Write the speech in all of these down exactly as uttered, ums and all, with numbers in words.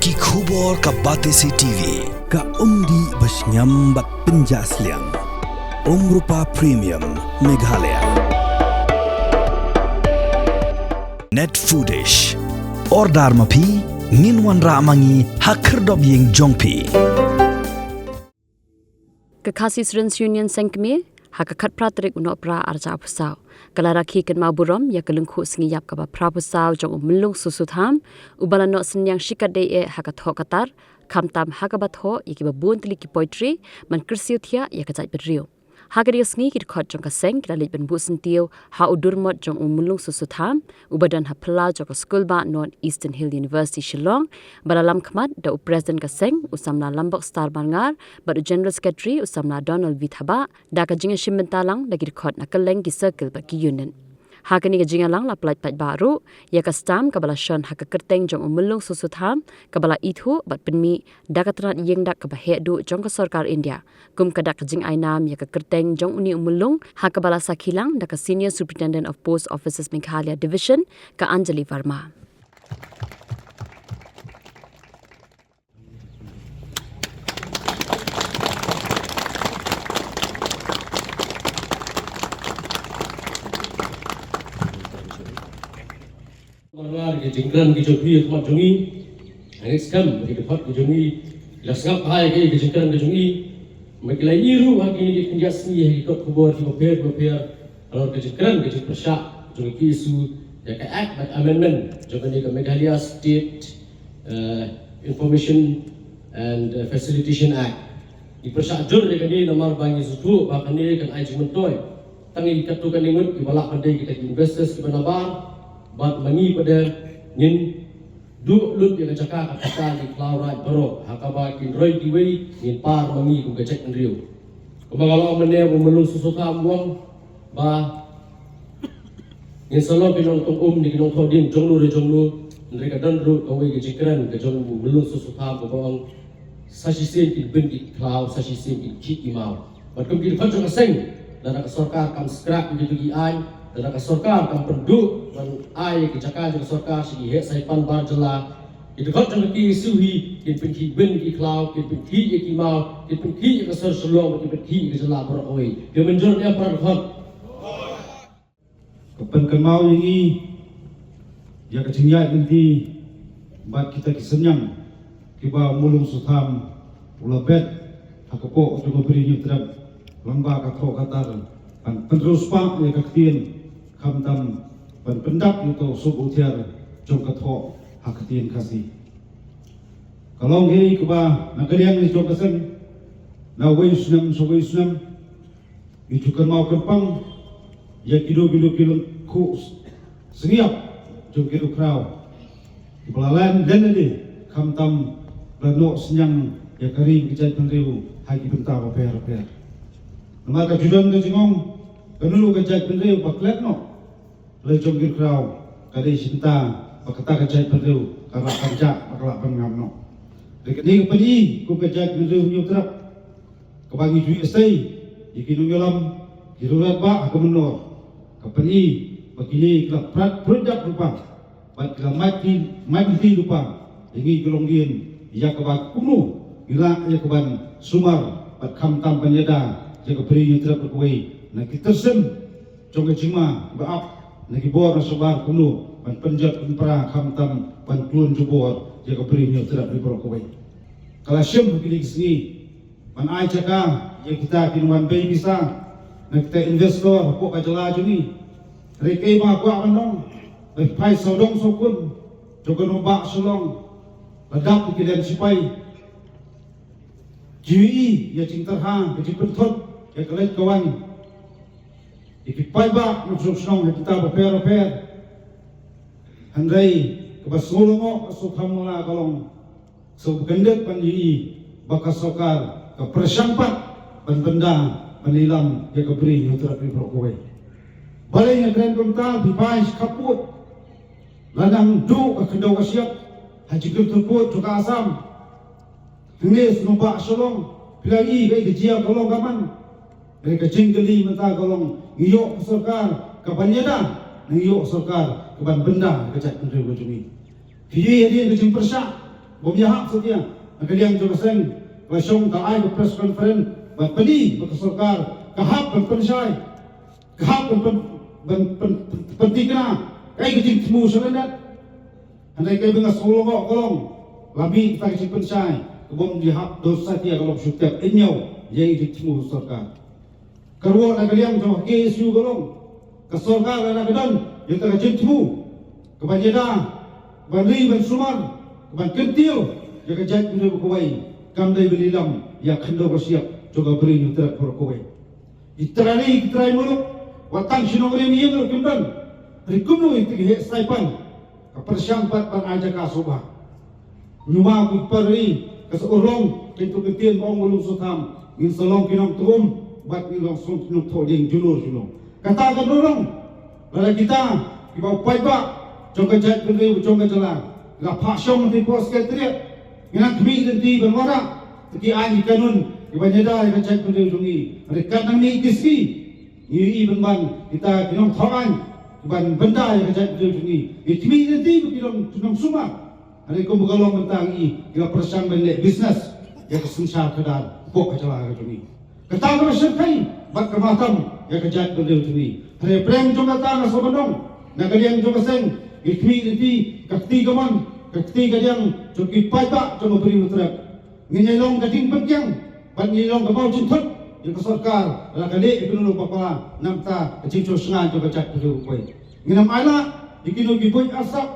Ki khubor ka Batesi T V. Ka umdih ba shngiam bad pynjah sliang. Umrupa Premium Meghalaya. Net Foodish. Order ma phi, ngin wanrah ma ngi ha khyrdop ïing jong phi. Ka Khasi Students Union Seng Kmie, ha ka khatphra tarik u Nohprah arhajar arphew saw, ka la rakhe kynmaw burom ïa ka lyngkhuh sngi ïap kaba phraphew saw jong u Myllung Susutham, uba la noh synñiang shikatdei eh ha ka thoh ka tar, khamtam ha kaba thoh ïa kiba bun tylli ki poetry ban kyrsiew thiah ïa ka jaitbynriew. Ha kane ka sngi ki dkhot jong ka seng ki la leit ban buh syntiew ha u dur mot jong u Myllung Susutham, uba don ha phyllaw jong ka Skulbah North Eastern Hill University Shillong, ba la lam khmat da u President ka seng, u Samla Lambok Star Marngar, bad u General Secretary, u Samla Donald V Thabah, da ka jingïashim bynta lang da ki dkhot na kylleng ki circle bad ki unit. Ha kane ka jingïalang la pyllait paidbah ruh ïa ka stamp kaba la shon ha ka kyrteng jong u Myllung Susutham, kaba la ithuh bad pynmih da ka tnat ïing dak kaba heh duh jong ka sorkar India kum ka dak ka jingainam ïa ka kyrteng jong une u Myllung, ha kaba la sakhi lang da ka Senior Superintendent of Post Offices Meghalaya Division, ka Anjali Verma. Marngar, ki jingkren ki jong phi ha khmat jong ngi. Hangne skhem ki dkhot ki jong ngi, la sngap bha ïa ki jingkren ki jong ngi. Ba ki la ïohi ruh ha kine ki khyndiat sngi ha ki kot khubor kiba pher kiba pher halor ka jingkren ka jingpyrshah jong ki issue ïa ka Act bad Amendment jong kane ka Meghalaya State, eh, Information and, eh, Facilitation Act. Ngi pyrshah jur ïa kane namar ba ngi sngewthuh ba kane kan ai jingmyntoi tang ïa katto katne ngut kiba lah ban dei kita ki investors kiba nabar, bad ma ngi pat de ngin duh lut ïa ka jaka kaba pynjah ïa ki khlaw raid baroh, ha kaba kin roi kiwei ngin par ma ngi kum ka jaitbynriew. Kumba nga la ong mynne, u Myllung Susutham u ong ba ngin sa long ki nongtong um ne ki nongthoh ding jong no re jong no, hynrei ka don ruh kawei ka jingkren ka jong u Myllung Susutham kaba ong, sa shisien kin bun ki khlaw, sa shisien kin khih ki maw. Bad kum ki dkhot jong ka seng, lada ka sorkar kam scrap ïa kito ki aiñ, lada ka sorkar kam pynduh ban ai ïa ki jaka jong ka sorkar sha ki heh saipan bar jylla, ki dkhot jong ka K S U hi kin pynkhih bun ïa ki khlaw, kin pynkhih ïa ki maw, kin pynkhih ïa ka sor Shillong, kin pynkhih ïa ka jylla baroh kawei. Phi mynjur ne em para dkhot? Ka pynkynmaw ïa ngi ïa ka jingïaid lynti bad kita ki synñiang kiba u Myllung Susutham u la bet ha ka pok jong ka Bri Hynñiewtrep lyngba ka thoh ka tar, ban pynriewspah ïa ka ktien, khamtam ban pyndap ïa uto u suk u thiar jong ka thoh ha ka ktien Khasi. Ka long hi kaba na ka liang jong ka seng, na uwei u snem sha uwei u snem, ngi ju kynmaw kyrpang ïa kino kino ki lyngkhuh sngi ïap jong ki riewkhraw kiba la len len lade, khamtam ba la noh synñiang ïa ka ri ka jaitbynriew ha ki bynta bapher bapher. Namar ka ju don ka jingong, kano ka jaitbynriew ba klet noh la jong ki riewkhraw, ka dei shi bynta ba kata ka jaitbynriew ka lah ban jah, ba ka lah ban ngam noh. Dei kane ka pyni kum ka jaitbynriew Hynñiewtrep, kaba ngi ju ïohi ïa ki nongïalam, ki rangbah ha ka mynnor, ka pyni ba kine ki la prat pruid dak lypa bad ki la mad ki, mad ki lypa ïa ngi ki longdien, ïa kaba kumno ngi lah ïa kaban sumar bad khamtam ban ïada ïa ka Bri Hynñiewtrep kawei na ki tyrsim jong ka jingma ba ap na ki bor na shabar kumno ban pynjot pynpra khamtam ban klun jubor ïa ka Bri Hynñiewtrep baroh kawei. Ka la shim ha kine ki sngi ban ai jaka ïa kita ki nongwan bei pisa na kita investor hapoh ka jylla jong ngi. Hynrei kaei ba nga kwah ban ong, ba ki phai sawdong sawkun jong ka nongbah Shillong la dap ïa ki liang sipai. Ki ïohi ïa ka jingtyrha, ka jingpynthut ïa ka leit ka wan ïa ki paidbah nongshong shnong ha ki bynta bapher bapher. Hynrei kaba sngewlyngngoh, ka sngewthuh mo la ka long, sngewbha kyndit ban ïohi ba ka sorkar ka pyrshang pat ban pynda, ban ïalam ïa ka Bri Hynñiewtrep baroh kawei. Balei nga kren kumta? Phi phai shi khappud, la nang duh ka khyndew ka shyiap ha jingkyrkhu jong ka Assam. Hangne sha nongbah Shillong phi la ïohi kaei ka jia ka long ka man. Hynrei ka jingkylli mynta ka long, ngi ïoh ka sorkar kaban ïada ne ngi ïoh sorkar kaban pynda ka jaitbynriew ka jong ngi? Phi ïohi hadien ka jingpyrshah Bym ïahap satia na ka liang jong ka seng, la shong ka ai ka press conference, ba pynbna ba ka sorkar ka hap ban pynshai, ka hap ban pyn, ban pyn, pyn, pyntikna kaei ka jingthmu sha lyndet. Hynrei kaei ba nga sngewlyngngoh ka long, la mih kata ka jingpynshai, ka bym ïahap don satia ka long shu tep ïa ka jingthmu sorkar. Ka ruh na ka liang jong ka K S U ka long, ka sorkar lada ka don ïa ka jingthmu ka ban ïada, ka ban ri ban sumar, ka ban kyntiew ïa ka jaitbynriew kawei, kam dei ban lilam ïa ka khyndew ka shyiap jong ka Bri Hynñiewtrep baroh kawei. Ki trai ri ki trai muluk, wat tang shnong ri ïing ruh kim don. Hynrei kumno ïa ki heh saipan, ka pyrshang pat ban ai jaka sngewbha. Ngi ma ki para ri, ka sa urlong, kyntu kyntien ba ong u Lungsuthan, ngin sa long ki nongthoh um, bad ngin long song ki nongthoh dieng juno juno. Kata ka urlong, lada kita kiba u paidbah jong ka jaitbynriew jong ka jylla, la phah shong hangtei por Secretariat, ngi nang khmih lynti ban wanrah ïa ki aiñ ki kanun kiban ïada ïa ka jaitbynriew jong ngi. Hynrei katba nang mih ki sngi, ngi ïohi pynban kita ki nongthoh aiñ kiban bynta ïa ka jaitbynriew jong ngi. Ngi khmih lynti ba ki long ki nongsumar. Hynrei kumba ka long mynta ngi, ngi la pyrshang ban leh business ïa ka synshar khadar hapoh ka jylla ka jong ngi. Kata kaba shyrkhei bad kaba tam ïa ka jaitbynriew jong ngi. Hynrei pyrshang jong kata nga sngewbha ban ong, na ka liang jong ka seng, ngi khmih lynti ka kti kamon, ka kti kadiang jong ki paidbah jong ka Bri Hynñiewtrep. Ngin ïa long ka jingpynkiang bad ngin ïa long ka bor jingthut ïa ka sorkar, la ka leh ïa ka nongpynbna bakla na ka bynta ka jingshong shngaiñ jong ka jaitbynriew kawei. Ngin ym ailad ïa kino ki buit arsap,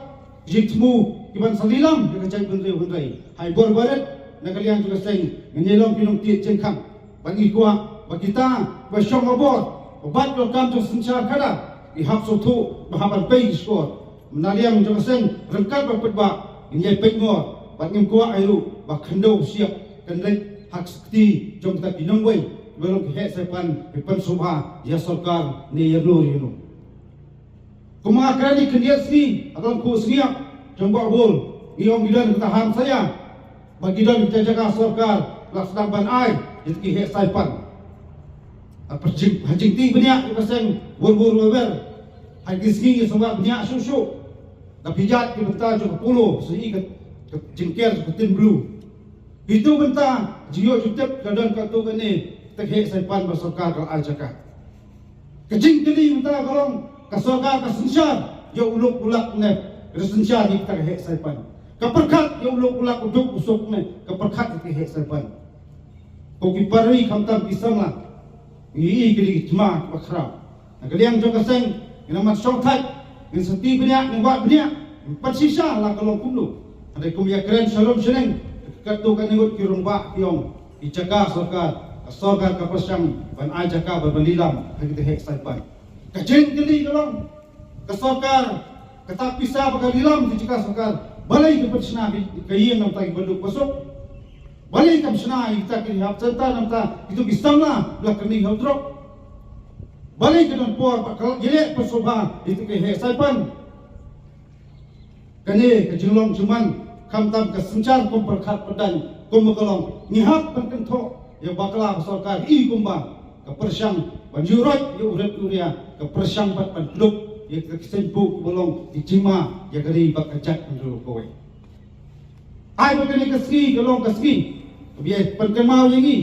jingthmu kiban sa lilam ïa ka jaitbynriew, hynrei ha i bor barit na ka liang jong ka seng, ngin ïa long ki nongtied jingkhang. Bad ngi kwah ba kita ba shong ha bor, ba bat ïa ka kam jong synshar khadar, ki hap sngewthuh ba hap ban pei ki shkor. Na liang jong ka seng, ryngkat bad paidbah, ngin ïa peit ngor bad ngim kwah ei ruh ba khyndew shyiap kan leit ha ka kti jong kita ki nongwei ba long ki heh saipan, ki pynsngewbha ïa sorkar ne ïa no ïa no. Kumba nga kren, ki khyndiat sngi ha ka lyngkhuh sngi jong Bah Bul, ngi ong ki don kita hamsaïa, ba ki don kita jaka sorkar la sdang ban ai ïa ki heh saipan. Ha jing, ha jingtip bniah ïa ka seng wur wur wer wer. Ha ki sngi ngi sngewbha bniah shuh shuh. Da phi ïaid ki bynta jong ka Polo, sa i ka, ka jingker jong ka Tin Blue. Itu bynta jingïoh jingtip ka don katto katne kita ki heh saipan ba sorkar ka la ai jaka. Ka jingkylli mynta ka long, ka sorkar ka synshar ïa u luk u lak ne ka synshar ïa kita ki heh saipan? Ka pyrkhat ïa u luk u lak, u duk u suk ne ka pyrkhat ïa ki heh saipan? Ko ki para ri khamtam ki samla, ngi ïohi ki dei ki thma kiba khraw. Na ka liang jong ka seng, ngin ym mat shongthait, ngin sa tih bniah, ngin wad bniah, ngin pynshisha la ka long kumno. Hynrei kum ïa kren shalom shaneng, katto katne ngut ki rangbah ki ong, ki jaka sorkar, ka sorkar ka pyrshang ban ai jaka ban, ban lilam ha kita heh saipan. Ka jingkylli ka long, ka sorkar, kata pisa ba ka lilam ki jaka sorkar, balei ka pynshna ka ïing na bynta kiba duk ba suk? Balei kam shna ïa kita ki rehab center na bynta kito ki samla ba la kynmaw ha u drok? Balei ka don por ba ka ïaleh pynsngewbha ïa kita ki heh saipan? Kane ka jinglong jingman, khamtam ka synshar kum pyrkhat pyndaiñ, kum ba ka long, ngi hap ban kynthoh ïa bakla ba sorkar i kumba ka pyrshang ban ïuhroit ïa u rit u ria, ka pyrshang pat ban kdup ïa ka seng puk ba long ki jingma ïa ka ri bad ka jaitbynriew kawei. Ai ba kane ka sngi ka long ka sngi kaba ïa pynkynmaw ïa ngi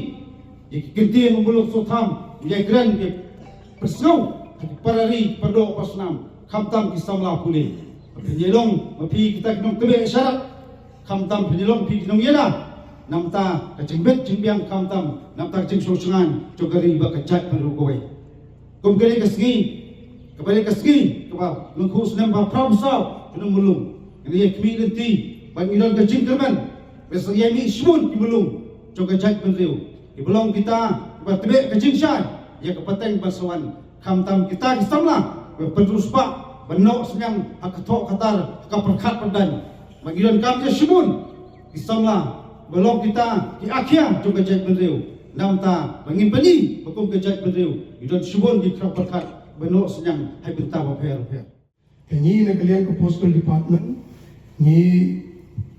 ïa ki kyntien u Muluk Sotham, ïa kren ki pynsngew ki para ri, para doh para snam, khamtam ki samla pule. Phin ïa long ma phi kita ki nongtbeh sharak, khamtam phin ïa long phi ki nongïada na bynta ka jingbit jingbiang, khamtam na bynta ka jingshong shngaiñ jong ka ri bad ka jaitbynriew kawei. Kum kane ka sngi, kaba dei ka sngi kaba lyngkhuh snem ba phra phew saw jong u Nongmyllung, ngi ïa khmih lynti ba ngi don ka jingkyrmen ba sa ïa mih shibun ki myllung jong ka jaitbynriew, kiba long kita kiba tbeh ka jingshai ïa ka pateng ba sa wan, khamtam kita ki samla ba pynriewspah ban noh synñiang ha ka thoh ka tar, ha ka pyrkhat pyndaiñ. Ba ngi donkam ïa shibun ki samla ba long kita ki akhia jong ka jaitbynriew, na bynta ba ngin pyni ba kum ka jaitbynriew ngi don shibun ki khraw pyrkhat ba noh synñiang ha ki bynta bapher bapher. Te ngi na ka liang ka Postal Department ngi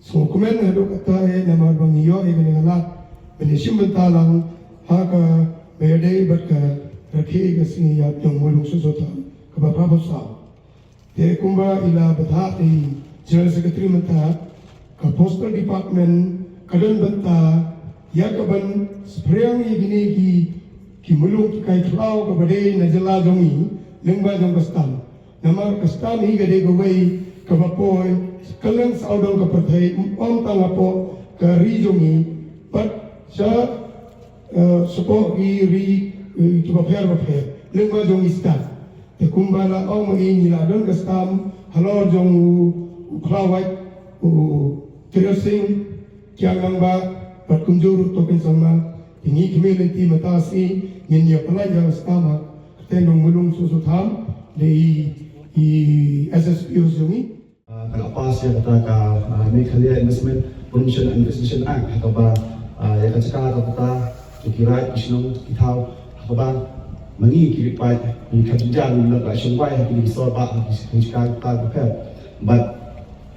sngewkmen haduh katta eh namar ba ngi ïoh ïa kane ka lad ban ïashim bynta lang ha kaba ïadei bad ka rakhe ka sngi ïaid jong u Muluk Soso Tham kaba phra phew saw. Te kumba i la bthah te i General Secretary mynta, Ka Postal Department ka don bynta ïa ka ban spriang ïa kine ki, ki muluk ki kai khlaw kaba dei na jylla jong ngi, lyngba jong ka stamp. Namar ka stamp hi ka dei kawei kaba poi kylleng sawdong ka pyrthei, ym tang hapoh ka ri jong ngi, bad sha, eh, shapoh ki ri, eh, kiba pher bapher lyngba jong ngi stamp. Te kumba la ong ma i, ngi la don ka stamp halor jong u, u khlawait, u Tirot Sing Kiang Nangbah, bad kumjuh ruh Token Sangma. Te ngi khmih lynti mynta shi ngin ïa pynlait ïa ka stamp ha ka kyrteng u Mulung Soso Tham, dei i S S P o jong ngi. Ah, ka la pass ïa kata ka, ah, Meghalaya Investment Promotion and Facilitation Act, ha kaba, ah, ïa ka jaka ka kata, ki raid, ki shnong, ki thaw, ha kaba ma ngi ki ri paid, ngi ka jynjar, ngi la shong bai ha ki sor ba, ha ki jaka ka kata ka pher. But,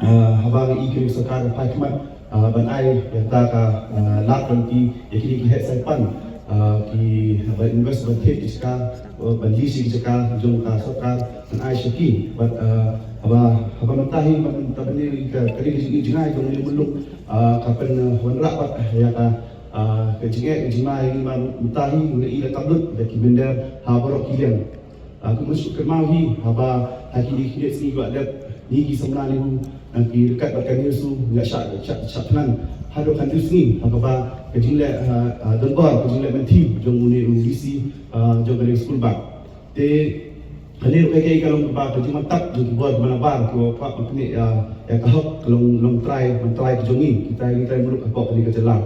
ah, haba ngi i ki ri sorkar ka phai khmat, ah, ban ai ïa kata ka, ah, lad lynti ïa kine ki heh saipan, ah, ki ban invest ban thied ki jaka, ah, ban lease ki jaka jong ka sorkar, ban ai sha ki. Bad, ah, haba, haba mynta hi, haba mynta hi ka, ka ri ka jing, jngai jong ngi Mulung, ah, ka pyn, ah, wanrah bad ïa ka, ah, ka jingeh ka jingma ïa ngi, ma mynta hi ngi i la tap lut da ki mynder ha baroh ki liang. Ah, kumba shu kynmaw hi, haba ha kine ki sngi ba dep, ngi ki samla NEHU, ah, ki ryngkat bad ka NEHUSU, ngi la shah, shah, shah thngan haduh khatduh sngi ha kaba ka jingleh, ah, ah, donbor, ka jingleh mynthi jong une u V C, ah, jong kane ka skul bag. Te kane ruh ka dei ka long kaba ka jingmantap jong ki bor ki manabar kiba kwah ban pyni, ah, ïa ka hok ka long, long trai, ban trai ka jong ngi, kita ngi trai muluk hapoh kane ka jylla.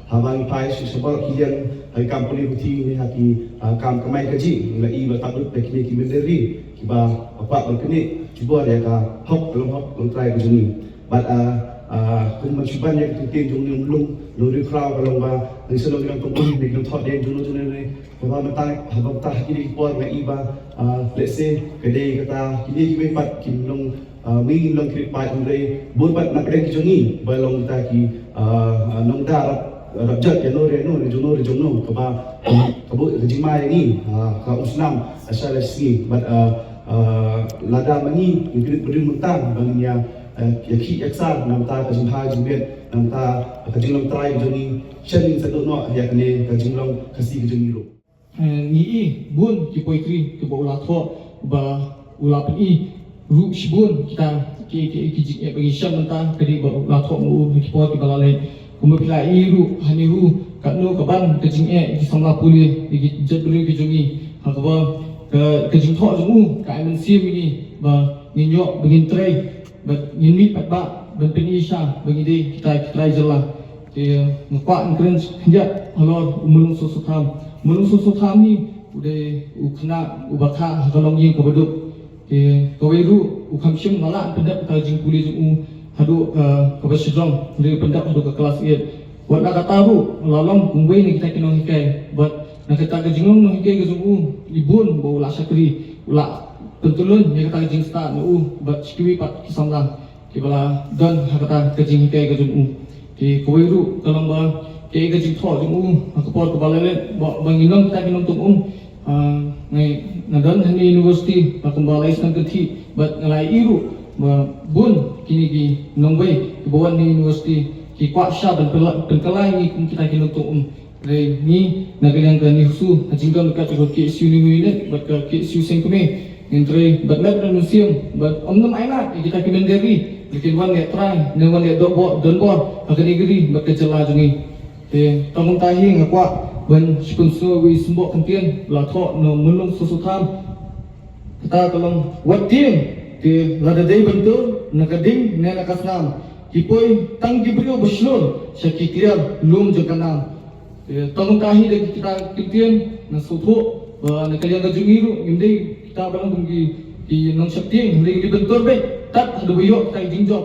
Haba ngi phai sha, sha baroh ki liang ha ki kam pule puthi ne ha ki, ah, kam kamai kajih, ngi la i ba tap lut da kine ki mynder ri kiba kwah ban pyni jubor ïa ka hok ka long hok long trai ka jong ngi. Bad, ah, ah, kum ban shu ban ïa ka ktien jong ngi Mulung, nongriewkhraw ka long ba ngi sngewlem ngi nongtong um, ngi nongthoh dieng jong no jong no ne. Haba mynta, haba mynta ha kine ki por ngi i ba, ah, let's say ka dei kata kine kiwei pat kin long, ah, ngi ngin long ki ri paid, hynrei bun pat na pdeng ki jong ngi ba long kita ki, ah, ah, nongda rap, rap jot ïa no re no, re jong no re jong no, kaba, kaba ka jingma ïa ngi, ah, ka um snam, ah, sha la sngi. Bad, ah, ah, lada ma ngi ngi kynduh bad mynta ba ngin ïa, ah, ïa khih ïa ksar na bynta ka jingbha jingmiat, na bynta ka jinglong trai ka jong ngi, shen ngin sa duh noh ïa kane ka jinglong Khasi ka jong ngi ruh. Eh, ngi i bun ki poetry kiba u la thoh, ba u la pyni ruh shibun kita ki, ki, ki jingeh ba ngi shem mynta, ka dei ba u la thoh ma u ha ki por kiba la leit. Kumba phi la i ruh ha NEHU, katno ka ban ka jingeh ki samla pule, ki jaitbynriew ki jong ngi, ha kaba ka, ka jingthoh jong u ka ai mynsiem ïa ngi ba ngin ïoh ba ngin trei. Bad ngin mih pat ba ban pyni sha ba ngi dei kita ki trai jylla. Te nga kwah ban kren khyndiat halor u Mulung Soso Tham. Mulung Soso Tham hi u dei u khynnah uba kha ha ka longïing kaba duk. Te kawei ruh u kham shym la lah pyndep ka jingpule jong u haduh ka, kaba shajrong, hynrei u pyndep haduh ka klas eight. Wat la katta ruh u la long kum uwei na kita ki nonghikai. Bad na kata ka jinglong nonghikai ka jong u, i bun ba u la shakri, u la pyntylun ïa kata ka jingstad na u bad shi kiwei pat ki samla kiba la don ha kata ka jinghikai ka jong u. Te kawei ruh ka long ba kaei ka jingthoh jong u ha ka por kaba la leit, ba, ba ngin long kita ki nongtong um. Ah, ngi, nga don hangne university ba kumba lai snem kynthih, bad nga la ïohi ruh ba bun kine ki nongwei kiba wan na university ki kwah sha ban pynkylla, pynkylla ïa ngi kum kita ki nongtong um. Hynrei ngi na ka liang ka NEHUSU, ha jingdon ka, ka KSU NEHU Unit bad ka KSU Seng Kmie, ngin trei bad leh bad mynsiem bad ym nym ai lad ïa kita ki mynder ri. Kin wan leh trai ne wan leh donbor, donbor ha kane ka ri bad ka jylla jong ngi. Te tang kumta hi nga kwah ban shu pynsngew ïa i symboh kyntien ba la thoh na u Mulung Soso Tham. Kata ka long: Wat tieng, te lada dei ban tur na ka ding ne na ka snam, ki poi tang ki briew ba shlur sha ki kliar lum jong ka nam. Te tang kumta hi da kita ki kyntien nga sngewthuh ba na ka liang ka jong ngi ruh ngim dei kita ba long kum ki, ki nongsheptieng, hynrei ngi dei ban tur beit tad haduh ba ïoh kita ki jingjop.